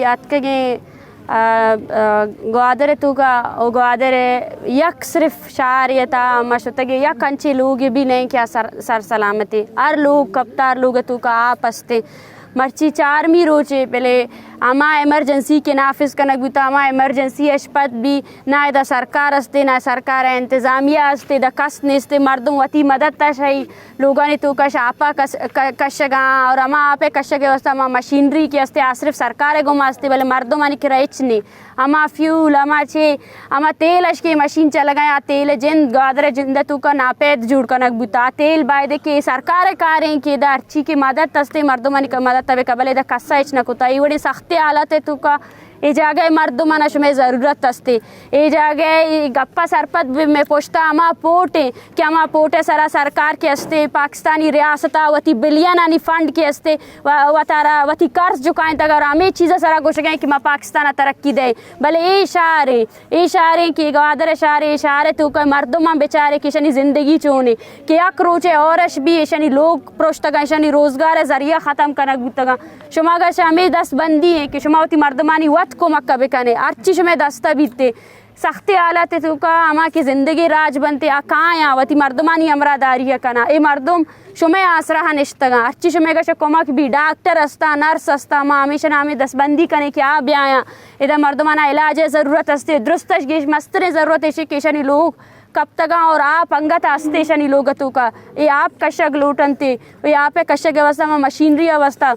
اتکگیں، آ، آ، گوادر ءِ توکا، او گوادر ءِ یک صرف شہرے ءِ تہا ما شتگیں، یک انچیں لوگے بھی نہ ایں کہ آ سر، سر سلامت ایں۔ ہر لوگ کپتہ، ہر لوگ ءِ توکا آپ است ایں۔ مرچی چارمی روچے، بلے ہما ایمرجنسی کہ نافذ کنگ بوتہ، ہما ایمرجنسی اش پد بھی نہ ادا سرکار است ایں، نہ سرکار ءِ انتظامیہ است ایں، ادا کس نیست ایں۔ مردم وتی مدد ءَ شہ لوگانی توکا شہ آپا کس، ک، کشگاں اور ہما آپ ءِ کشگ ءِ واسطہ ہما مشینری کہ است ایں، آ صرف سرکار ءِ گوما است ایں، بلے مردمانی کرا ہچ نیں۔ ہما فیول، ہما چے، ہما تیل اش کہ مشین چلگا ایں، آ تیل ءِ جند گوادر ءِ جند ءِ توکا ناپید جوڑ کنگ بوتہ۔ آ تیل بایدے کہ سرکار ءِ کار ایں کہ ادا ہرچی کہ مدد است ایں، مردمانی ک، مدد ءَ بکا، بلے ادا کس ءَ ہچ نہ کتہ۔ اے وڑیں سختیں حالت ءِ توکا اے جاگہ ءِ مردماں شمئے ضرورت است ایں۔ اے جاگہ ءِ اے گپ ءَ سرپد بہ، مئے پشت ءَ ہما پورٹ ایں کہ ہما پورٹ ءِ سرا سرکار کہ است ایں، پاکستانی ریاست ءَ وتی بلینانی فنڈ کہ است ایں، و، وتارا وتی قرض چکائینتگ اور ہمے چیز ءِ سرا گوشگ ءَ ایں کہ ما پاکستان ءَ ترقی دئیں۔ بلے اے شہر ایں، اے شہر ایں کہ گوادر ءِ شہر ایں، اے شہر ءِ توکا مردماں بچارے کہ ایشانی زندگی چون ایں کہ یک روچے ہورش بھی ایشانی لوگ پروشتگاں، ایشانی روزگار ءِ ذریعہ ختم کنگ بوتگاں۔ شما گشے ہمے دست بندی ایں کہ شما وتی مردمانی وت کمک ءَ بکنے، ہرچی شمئے دست ءَ بیت ایں۔ سختیں حالت ءِ توکا ہما کہ زندگی راج بنت ایں، آ کایاں وتی مردمانی ہمراہ داری ءَ کناں۔ اے مردم شمئے آسرا ءَ نشتگاں۔ ہرچی شمئے گشے کمک بی، ڈاکٹر استاں، نرس استاں، ما ہمیشاں ہمے دست بندی کنیں کہ آ بیایاں۔ ادا مردمانا علاج ءِ ضرورت است ایں، درستش گیش مستریں ضرورت ایش ایں کہ ایشانی لوگ کپتگاں اور آپ انگت است ایشانی لوگ ءِ توکا۔ اے آپ کشگ لوٹنت ایں، اے آپ ءِ کشگ ءِ واسطہ ہما مشینری ءِ واسطہ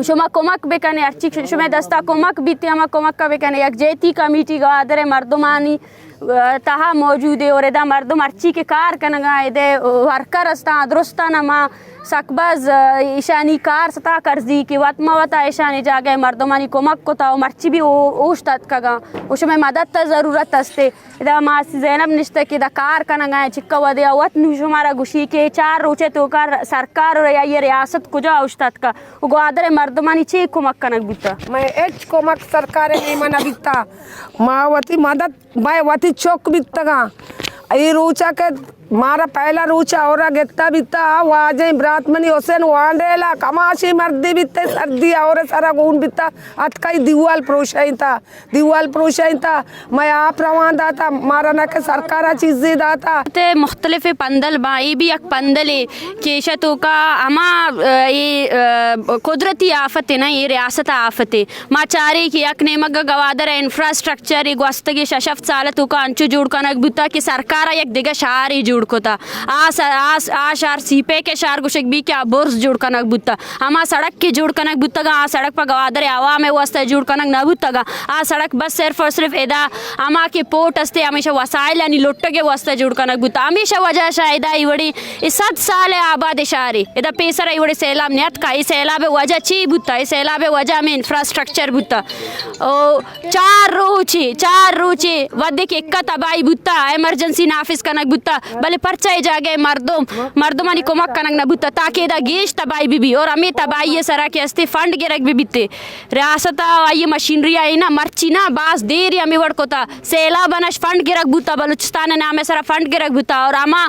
شما کمک بکنے، ہرچی شمئے دستا کمک بیت ایں، ہما کمک ءَ بکنے۔ یکجہتی کمیٹی گوادر ءِ مردمانی، آ، تہا موجود ایں اور ادا مردم ہرچی کہ کار کنگا ایں، ادے ورکر استاں، درستاں ہما سک باز، آ، ایشانی کار ستا کرزی کہ وت ما وتا ایشانی جاگہ ءِ مردمانی کمک کتا و مرچی بھی او، اوشتاتکگاں و شمئے مدد ءِ ضرورت است ایں۔ ادا ماسی زینب نشتہ کہ ادا کار کنگا ایں، چکا ودے آ وت نوں شمارا گوشی کہ چار روچے توکا سرکار و یا یہ ریاست کجا اوشتاتکا و گوادر ءِ مردمانی چے کمک کنگ بوتا؟ مئے ہچ کمک سرکار ءِ نیما نہ بیتا۔ ما وتی مدد، مئے وتی چک بیتگاں۔ اے روچا کہ مارا پہلا روچا ہورا گتا بیتا، واجہ برات منی حسین وانڈیلا کماشی مردے بیتے، سردی ہور سرا گون بیتا، اتکئی دیوال پروشائینتا۔ دیوال پروشائینتا، مئے آپ روان داتا، مارا نہ کہ سرکارا چیزے داتا۔ تے مختلف پندل باں، اے بھی یک پندلے کہ ایشا توکا ہما، اے، اے، قدرتی آفت نہ، اے ریاست آفت۔ ما چارے کہ یک نیمگ گوادر انفراسٹرکچر اے گوستگیں شش ہفت سال توکا انچو جوڑ کنگ بوتا کہ سرکارا یک دگہ شہرے جوڑ کتا۔ آ س، آ س، آ شہر سی پیک ءِ شہر گوشگ بی کہ آ برز جوڑ کنگ بوتا۔ ہما سڑک کہ جوڑ کنگ بوتگاں، آ سڑک پہ گوادر ءِ عوام ءِ واستہ جوڑ کنگ نہ بوتگاں۔ آ سڑک بس صرف اور صرف ادا ہما کہ پورٹ است ایں، ہمیشہ وسائلانی لٹگ ءِ واستہ جوڑ کنگ بوتا۔ ہمیشہ وجہ شہ ادا اے وڑیں اے صد سال ءِ آباد شہرے۔ ادا پیسر اے وڑیں سیلاب نیاتکا۔ اے سیلاب ءِ وجہ چی بوتا؟ اے سیلاب ءِ وجہ ہمے انفراسٹرکچر بوتا۔ او چار روچے، چار روچے وھدے کہ اکا تباہی بوتا، ایمرجنسی نافذ کنگ بوتا، بلے پرچا اے جاگہ ءِ مردم، مردمانی کمک کنگ نہ بوتا تاکہ ادا گیش تباہی بہ بی اور ہمے تباہی ءِ سرا کہ استے فنڈ گرگ بہ بیتے۔ ریاست ءَ آئی مشینری ءَ نا، مرچی نا، باز دیر ہمے وڑ کتا۔ سیلاب انش فنڈ گرگ بوتا، بلوچستان ءِ نام ءِ سرا فنڈ گرگ بوتا اور ہما،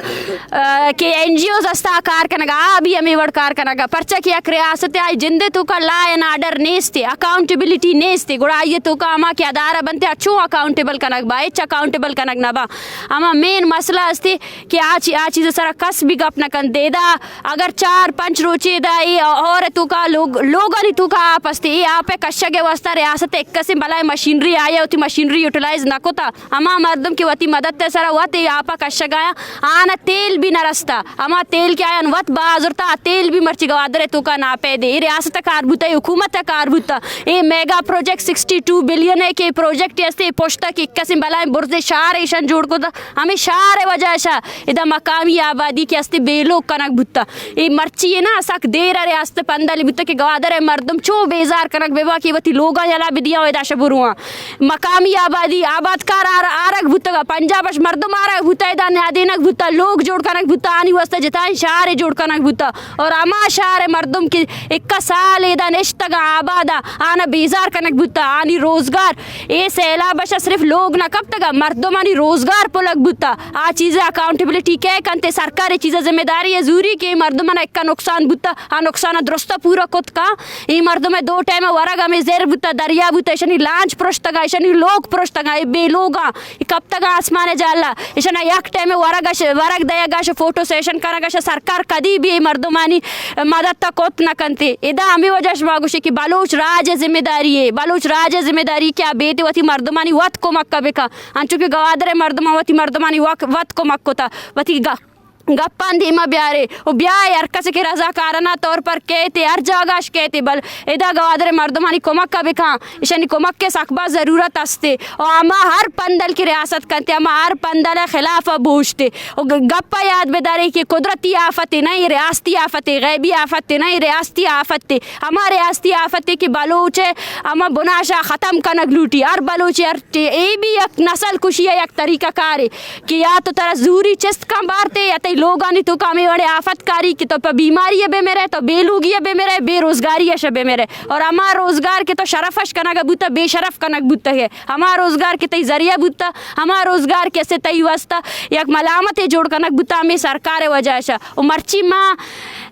آ، کہ این جی اوز استا کار کنگا، آ بھی ہمے وڑ کار کنگا۔ پرچا کہ یک ریاست ءِ آئی جند ءِ توکا لا اینڈ آرڈر نیست، اکاؤنٹیبلٹی نیست، گڑا آئی ءِ توکا ہما کہ ادارہ بنت، آ چوں اکاؤنٹیبل کنگ با؟ ہچ اکاؤنٹیبل کنگ نہ با۔ ہما مین مسئلہ است کہ آ چی، آ چیز ءِ سرا کس بھی گپ نہ کنت۔ ادا اگر چار پنچ روچے ادا اے ہور ءِ توکا لوگ، لوگانی توکا آپ است، اے آپ ءِ کشگ ءِ واستہ ریاست ءِ یک کسیں بلائیں مشینری آئی ءَ وتی مشینری یوٹیلائز نہ کتا۔ ہما مردم کہ وتی مدد ءِ سرا وت اے آپ ءَ کشگ ءَ آیاں، آناں تیل بھی نہ رستا۔ ہما تیل کہ آیاں وت بہا زرتا، آ تیل بھی مرچی گوادر ءِ توکا ناپید اے۔ اے ریاست ءِ کار بوتا، اے حکومت ءِ کار بوتا۔ اے mega project sixty two billion ءِ کہ پروجیکٹ است، اے پشتا کہ کسیں بلائیں برزیں شہر ایشان جوڑ کتا۔ ہمے شہر ءِ وجہ شہ ادا مقامی آبادی کہ است بے لوگ کنگ بوتا۔ اے مرچی نا سک دیر ءَ ریاست ءِ پندل بوتا کہ گوادر ءِ مردم چو بیزار کنگ بہ با کہ وتی لوگاں یلا بدیاں و ادا شہ برواں۔ مقامی آبادی، آبادکار آر، آرگ بوتگا، پنجاب اش مردم آرگ بوتا، ادا نیادینگ بوتا، لوگ جوڑ کنگ بوتا، آنی واسطہ جتائیں شہر جوڑ کنگ بوتا۔ اور ہما شہر ءِ مردم کہ اکا سال ادا نشتگا آبادا، آنا بیزار کنگ بوتا، آنی روزگار، اے سیلاب اش صرف لوگ نہ کپتگا، مردمانی روزگار پلگ بوتا۔ آ چیز ءِ اکاؤنٹ ریسپانسبلٹی کئے کنت؟ سرکار اے چیز ءِ ذمہ داری ءَ زوری کہ اے مردماں اکا نقصان بوتا، آ نقصان ءَ درست پورا کت کن۔ اے مردم ءِ دو ٹائم ءِ ورگ ہمے زر بوتا، دریا بوتا، ایشانی لانچ پرشتگاں، ایشانی لوگ پرشتگاں، اے بے لوگاں، اے کپتگاں آسمان ءِ جہلا۔ ایشانا یک ٹائم ءِ ورگ اش، ورگ دئیگ اش، فوٹو سیشن کنگ اش، سرکار کدی بھی اے مردمانی مدد ءَ کت نہ کنت۔ ادا ہمے وجہ شما گوشے کہ بلوچ راج ءِ ذمہ داری اے، بلوچ راج ءِ ذمہ داری کہ آ بیت وتی مردمانی وت کمک ءَ بکن۔ انچو کہ گوادر ءِ مردماں وتی مردمانی وک-، وت کمک کتا، وتی گ-، گپاں دیما بیارے و بیائے ہر کسے کہ رضاکارانہ طور پر کیتے، ہر جاگہ اش کیتے، بل ادا گوادر ءِ مردمانی کمک ءَ بکن، ایشانی کمک ءِ سک باز ضرورت استے۔ و ہما ہر پندل کہ ریاست کنتے، ہما ہر پندل ءِ خلاف ءَ بوشتے۔ و گ-، گپ ءَ یاد بدارے کہ قدرتی آفتے نہ، اے ریاستی آفتے، غیبی آفتے نہ، اے ریاستی آفتے۔ ہما ریاستی آفتے کہ بلوچ ءِ ہما بناش ءَ ختم کنگ لوٹی۔ ہر بلوچ ءِ ہر ٹی-، اے بھی یک نسل کشی ءِ یک طریقہ کارے کہ یا تو ترا زوری چست کن بارتے یا تئی لوگانی توکا ہمے وڑے آفت کاری کہ تو پہ بیماری ءَ بہ مرے، تو بے لوگی ءَ بہ مرے، بے روزگاری اش بہ مرے۔ اور ہما روزگار کہ تو شرف اش کنگ ءَ بوتا، بے شرف کنگ بوتا ہے۔ ہما روزگار کہ تئی ذریعہ بوتا، ہما روزگار کہ اسے تئی واسطہ یک ملامتے جوڑ کنگ بوتا، ہمے سرکار ءِ وجہ اش۔ و مرچی ما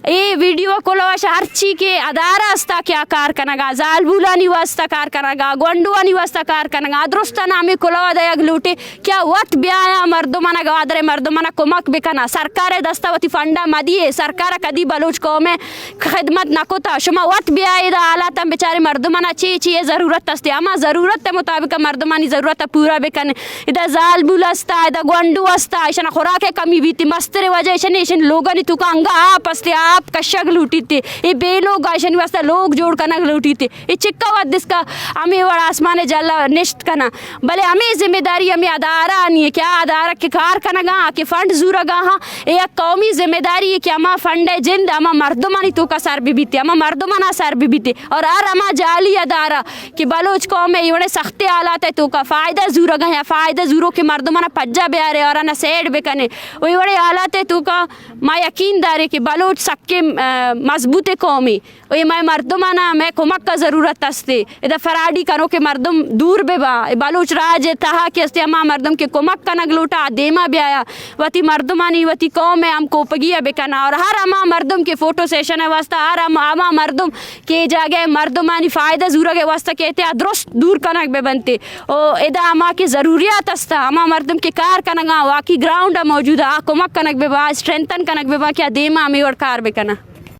اے ویڈیو ءِ کلوہ اش ہرچی کہ ادارہ استا کہ آ کار کنگا، زالبولانی واسطہ کار کنگا، گونڈوانی واسطہ کار کنگا، آ درستاں ہمے کلوہ دئیگ لوٹے کہ آ وت بیایاں مردمانا، گوادر ءِ مردمانا کمک بکناں۔ سرکار ءِ دستا وتی فنڈا مدیے، سرکار ءَ کدی بلوچ قوم ءِ خدمت نہ کتا۔ شما وت بیائے ادا حالاتاں بچارے مردمانا چے چے ضرورت استے، ہما ضرورت ءِ مطابق مردمانی ضرورت ءَ پورا بکنے۔ ادا زالبول استا، ادا گونڈو استا، ایشانا خوراک ءِ کمی بیتی، مستریں وجہ ایشانی، ایشانی لوگانی توکا انگا آپ استے، آپ کشگ لوٹیتے، اے بے لوگ آ، ایشانی واسطہ لوگ جوڑ کنگ لوٹیتے۔ اے چکا وت دسکا ہمے وڑ آسمان ءِ جہلا نشت کناں۔ بلے ہمے ذمہ داری ہمے ادارہ آنی ہے کہ آ ادارہ کہ کار کنگا، آ کہ فنڈ زورگا ہاں، اے یک قومی ذمہ داری ہے کہ ہما فنڈ ءِ جند ہما مردمانی توکا سر بہ بیتے، ہما مردمانا سر بہ بیتے۔ اور ہر ہما جعلی ادارہ کہ بلوچ قوم ءِ اے وڑیں سختیں حالات ءِ توکا فائدہ زورگا یا فائدہ زوروکیں مردمانا پجا بیارے اور آنا سیڈ بکنے۔ و اے وڑیں حالات ءِ توکا ما یقین داریں کہ بلوچ سکیں، آ، مضبوطیں قومے۔ و اے مئے مردمانا مئے کمک ءِ ضرورت استے۔ ادا فراڈی کنوکیں مردم دور بہ باں۔ اے بلوچ راج ءِ تہا کہ استے ہما مردم کہ کمک کنگ لوٹا، آ دیما بیایا، وتی مردمانی، وتی قوم ءِ ہم کوپگی ءَ بکنا۔ اور ہر ہما مردم کہ فوٹو سیشن ءِ واسطہ، ہر ہم-، ہما مردم کہ اے جاگہ ءِ مردمانی فائدہ زورگ ءِ واسطہ کیتے، آ درست دور کنگ بہ بنتے۔ او ادا ہما کہ ضروریات استا، ہما مردم کہ کار کنگا، واقعی گراؤنڈ ءَ موجود آ، آ کمک کنگ بہ باں، اسٹرینتھن کنگ بہ باں کہ آ دیما ہمے وڑ کار بکنا۔